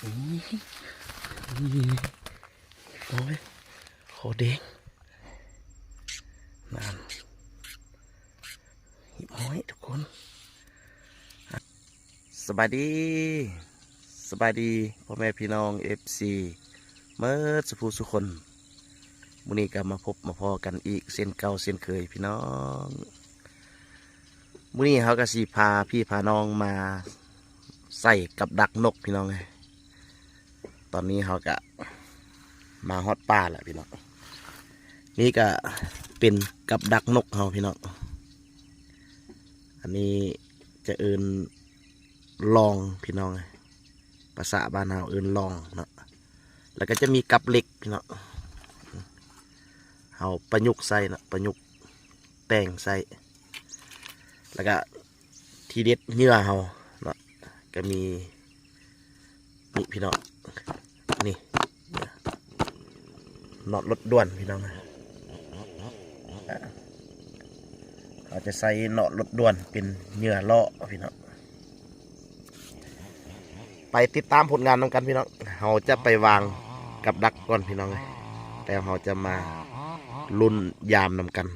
ນີ້ ນີ້ ໂອ້ຍ ຂໍແດງ ນັ້ນ ຮຽບຮ້ອຍທຸກຄົນ. ສະບາຍດີ ສະບາຍດີພໍ່ແມ່ພີ່ນ້ອງ ເອັຟຊີ ເໝິດສຸຜູ້ສຸຄົນ. ມື້ນີ້ກໍມາພົບມາພໍ້ກັນອີກເຊັ່ນເກົ່າເຊັ່ນເຄີຍພີ່ນ້ອງ. ມື້ນີ້ເຮົາກໍຊິພາພີ່ພານ້ອງມາໃສ່ກັບດັກນົກພີ່ນ້ອງເອີຍ. ຕອນນີ້ເຮົາກະມາຮອດປ່າແລ້ວພີ່ນ້ອງ. ນີ້ກະເປັນກັບດັກນົກເຮົາພີ່ນ້ອງ. ອັນນີ້ຈະເອີ້ນລອງພີ່ນ້ອງເອີຍ, ພາສາບ້ານເຮົາເອີ້ນລອງເນາະ. ແລ້ວກະຈະມີກັບເຫຼັກພີ່ນ້ອງ, ເຮົາປະຍຸກໃສ່ເນາະ, ປະຍຸກແຕ່ງໃສ່. ແລ້ວກະ ທີເດັດເຫຍື່ອເຮົາເນາະ ກໍມີນີ້ພີ່ນ້ອງ, ນີ້ ເນາະລົດດ່ວນພີ່ນ້ອງ. ເຮົາຈະໃສ່ເນາະລົດດ່ວນເປັນເຫຍື່ອລໍ້ພີ່ນ້ອງ. ໄປຕິດຕາມຜົນງານນຳກັນພີ່ນ້ອງ. ເຮົາຈະໄປວາງກັບດັກກ່ອນພີ່ນ້ອງເອີຍ, ແລ້ວເຮົາຈະມາລຸ້ນຢາມນຳກັນ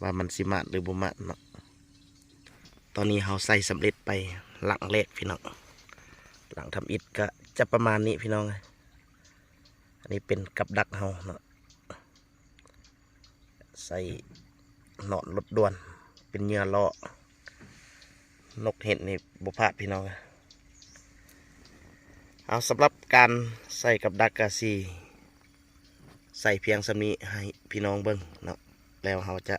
ວ່າມັນຊິໝານຫຼືບໍ່ໝານເນາະ. ຕອນນີ້ເຮົາໃສ່ສຳເລັດໄປຫຼັງແລກພີ່ນ້ອງ, ຫຼັງທຳອິດກະຈະປະມານນີ້ພີ່ນ້ອງ. ອັນນີ້ເປັນກັບດັກເຮົາເນາະ, ໃສ່ເນາະລົດດ່ວນເປັນເຫຍື່ອລໍ້, ນົກເຫັນນີ້ບໍ່ພາດພີ່ນ້ອງ. ເອົາ ສຳລັບການໃສ່ກັບດັກກະຊິ ໃສ່ພຽງສ່ຳນີ້ໃຫ້ພີ່ນ້ອງເບິ່ງເນາະ, ແລ້ວເຮົາຈະ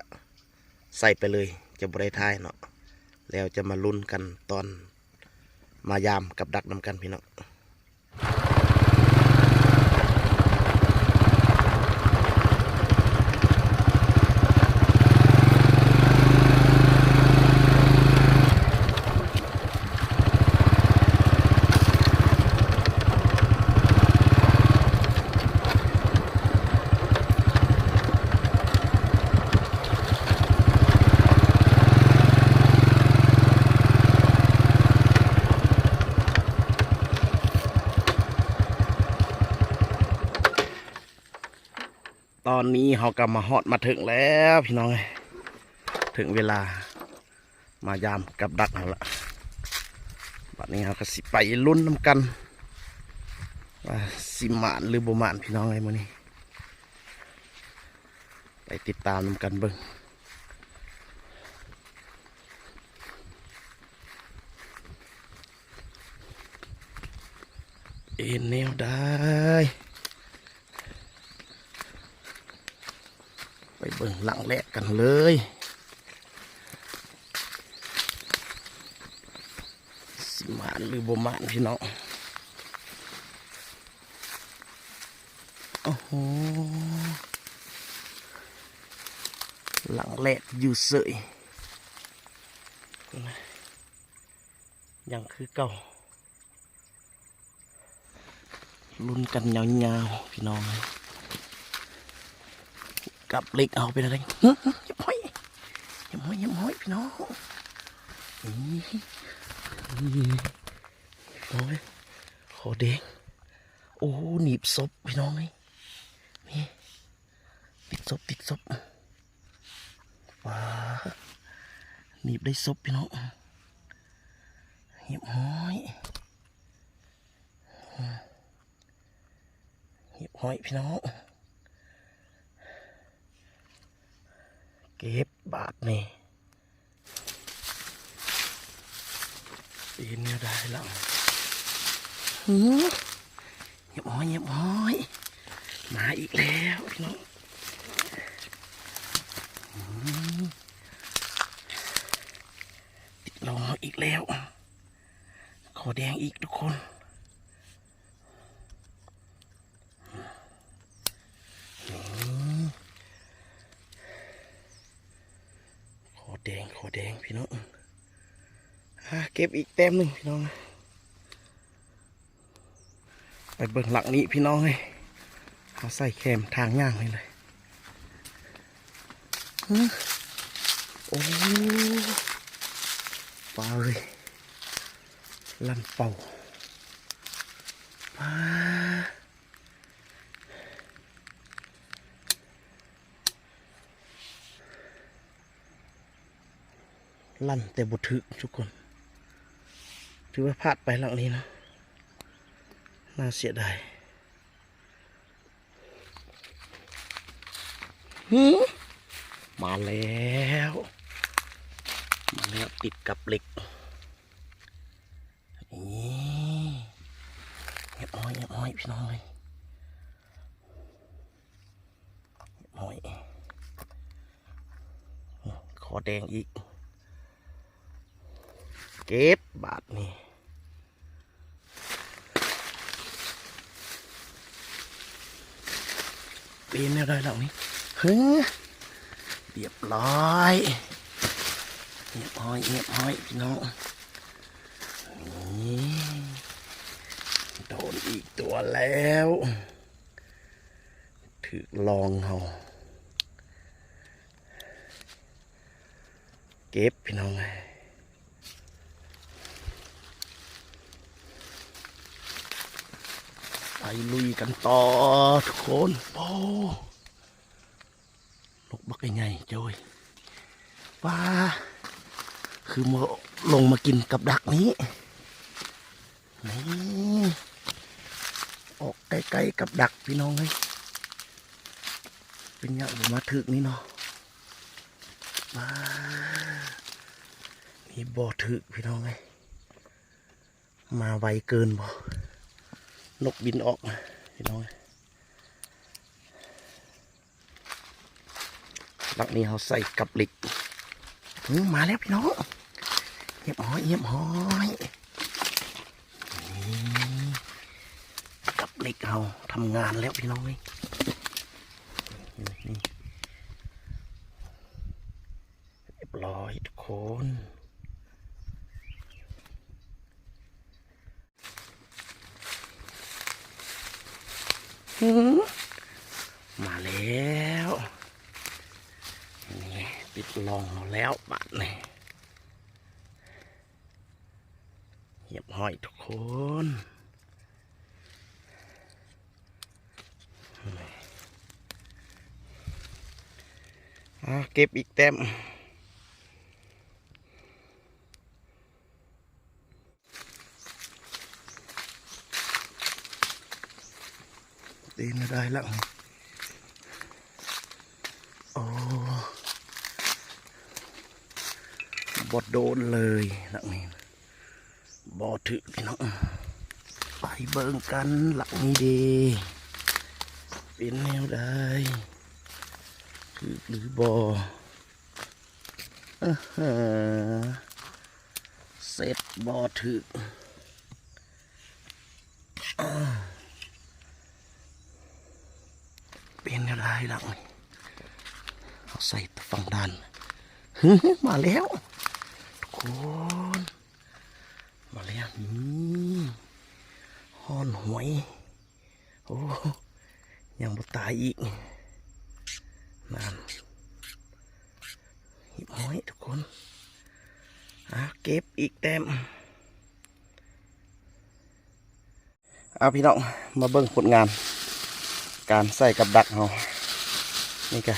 ໃສ່ໄປເລີຍ ຈະບໍ່ໄດ້ຖ່າຍເນາະ, ແລ້ວຈະມາລຸ້ນກັນຕອນມາຢາມກັບດັກນຳກັນພີ່ນ້ອງ. ຕອນນີ້ເຮົາກໍມາຮອດມາເຖິງແລ້ວພີ່ນ້ອງເອີຍ, ເຖິງເວລາມາຢາມກັບດັກເຮົາລະ. ບັດນີ້ເຮົາກໍຊິໄປລຸ້ນນຳກັນວ່າຊິໝານຫຼືບໍ່ໝານພີ່ນ້ອງເອີຍມື້ນີ້. ໄປຕິດຕາມນຳກັນເບິ່ງ ເປັນແນວໃດ. ໄປເບິ່ງຫຼັງແລກກັນເລີຍ, ຊິໝານຫຼືບໍ່ໝານພີ່ນ້ອງ. ໂອ້ໂຫ ຫຼັງແລກຢູ່ເສີຍ ຍັງຄືເກົ່າ. ລຸ້ນກັນຍາວໆ ພີ່ນ້ອງ. ກັບເຫຼັກເຮົາເປັນຈັ່ງໃດ? ຮຽບຮ້ອຍ ຮຽບຮ້ອຍ ຮຽບຮ້ອຍ ພີ່ນ້ອງ. ນີ້ ນີ້ ຮຽບຮ້ອຍ ຂໍແດງ. ໂອ້ ໜີບສົບ ພີ່ນ້ອງເອີຍ. ນີ້ ຕິດສົບ ຕິດສົບ. ວ້າ ໜີບໄດ້ສົບ ພີ່ນ້ອງ. ຮຽບຮ້ອຍ ຮຽບຮ້ອຍ ພີ່ນ້ອງ. ເກັບບາດນີ້. ເປັນແນວໃດລະ? ຫື ຮຽບຮ້ອຍ ຮຽບຮ້ອຍ. ມາອີກແລ້ວ ພີ່ນ້ອງ. ຫື ຕິດລອງເຮົາອີກແລ້ວ. ຂໍແດງອີກທຸກຄົນ. ຂໍແດງ ຂໍແດງ ພີ່ນ້ອງ. ອ່າ ເກັບອີກແຕ້ມໜຶ່ງ ພີ່ນ້ອງ. ໄປເບິ່ງຫຼັງນີ້ ພີ່ນ້ອງເອີຍ. ເຮົາໃສ່ແຄມທາງຍ່າງນີ້ເລີຍ. ໂອ້ ປາເອີຍ ລຳເປົາ. ປາ ລັ່ນແຕ່ບໍ່ຖືກທຸກຄົນ. ຖືວ່າພາດໄປຫຼັງນີ້ເນາະ ໜ້າເສຍດາຍ. ຫື ມາແລ້ວ ມາແລ້ວ ຕິດກັບເຫຼັກ. ນີ້ ຮຽບຮ້ອຍ ຮຽບຮ້ອຍ ພີ່ນ້ອງເອີຍ. ຮຽບຮ້ອຍ ຂໍແດງອີກ. ເກັບບາດນີ້. ເປັນແນວໃດລະນີ້? ເຮີ ຮຽບຮ້ອຍ ຮຽບຮ້ອຍ ຮຽບຮ້ອຍ ພີ່ນ້ອງ. ນີ້ ໂດນອີກຕົວແລ້ວ ຖືກລອງເຮົາ. ເກັບ ພີ່ນ້ອງເອີຍ ໄປລຸຍກັນຕໍ່ທຸກຄົນ. ໂອ້ ນົກບັກໃຫຍ່ໆ ໂຈ້ຍ ປາ ຄືມາ ລົງມາກິນກັບດັກນີ້. ນີ້ ອອກໃກ້ໆກັບດັກ ພີ່ນ້ອງເອີຍ. ເປັນຫຍັງບໍ່ມາຖືກນີ້ເນາະ? ປາ ນີ້ບໍ່ຖືກ ພີ່ນ້ອງເອີຍ. ມາໄວເກີນບໍ່? ນົກບິນອອກ ພີ່ນ້ອງເອີຍ. ຫຼັກນີ້ເຮົາໃສ່ກັບເຫຼັກ. ຫື ມາແລ້ວ ພີ່ນ້ອງ ຮຽບຮ້ອຍ ຮຽບຮ້ອຍ. ນີ້ ກັບເຫຼັກເຮົາທຳງານແລ້ວ ພີ່ນ້ອງເອີຍ. ນີ້ ຮຽບຮ້ອຍທຸກຄົນ. ຫື ມາແລ້ວ ນີ້ ຕິດລອງເຮົາແລ້ວບາດນີ້. ຮຽບຮ້ອຍທຸກຄົນ. ອ່າ ເກັບອີກແຕ້ມ. ເປັນແນວໃດລະ? ໂອ້ ບໍ່ໂດນເລີຍຫຼັກນີ້ ບໍ່ຖືກພີ່ນ້ອງ. ໄປເບິ່ງກັນຫຼັກນີ້ເດ ເປັນແນວໃດ ຖືກຫຼືບໍ່? ເອີ ເສັດບໍ່ຖືກ. ເປັນແນວໃດຫຼັກນີ້? ເຮົາໃສ່ຝັ່ງດ້ານ ມາແລ້ວທຸກຄົນ ມາແລ້ວ. ນີ້ ຮ້ອນຫວຍ. ໂອ້ ຍັງບໍ່ຕາຍອີກ ນັ້ນ ຮຽບຮ້ອຍທຸກຄົນ. ອ່າ ເກັບອີກແຕ້ມ. ເອົາ ພີ່ນ້ອງ ມາເບິ່ງຜົນງານການໃສ່ກັບດັກເຮົາ ນີ້ກະ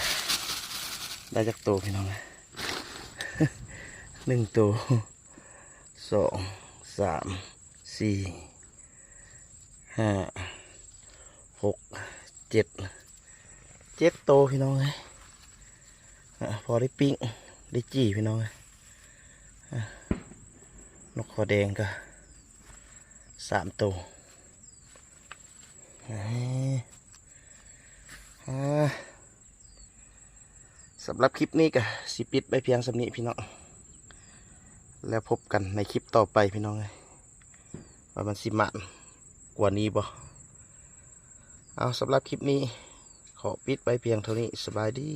ໄດ້ຈັກໂຕ ພີ່ນ້ອງ? ໜຶ່ງໂຕ ສອງ ສາມ ສີ່ ຫ້າ ຫົກ ເຈັດ ເຈັດໂຕ ພີ່ນ້ອງເອີຍ. ອ່າ ພໍໄດ້ປີ້ງໄດ້ຈີ່ ພີ່ນ້ອງເອີຍ. ອ່າ ນົກຄໍແດງກະສາມໂຕ. ອ່າ ອ່າ ສຳລັບຄລິບນີ້ກະຊິປິດໄວ້ພຽງສ່ຳນີ້ ພີ່ນ້ອງ. ແລ້ວພົບກັນໃນຄລິບຕໍ່ໄປ ພີ່ນ້ອງເອີຍ ວ່າມັນຊິໝານກວ່ານີ້ບໍ່. ເອົາ ສຳລັບຄລິບນີ້ຂໍປິດໄວ້ພຽງເທົ່ານີ້. ສະບາຍດີ.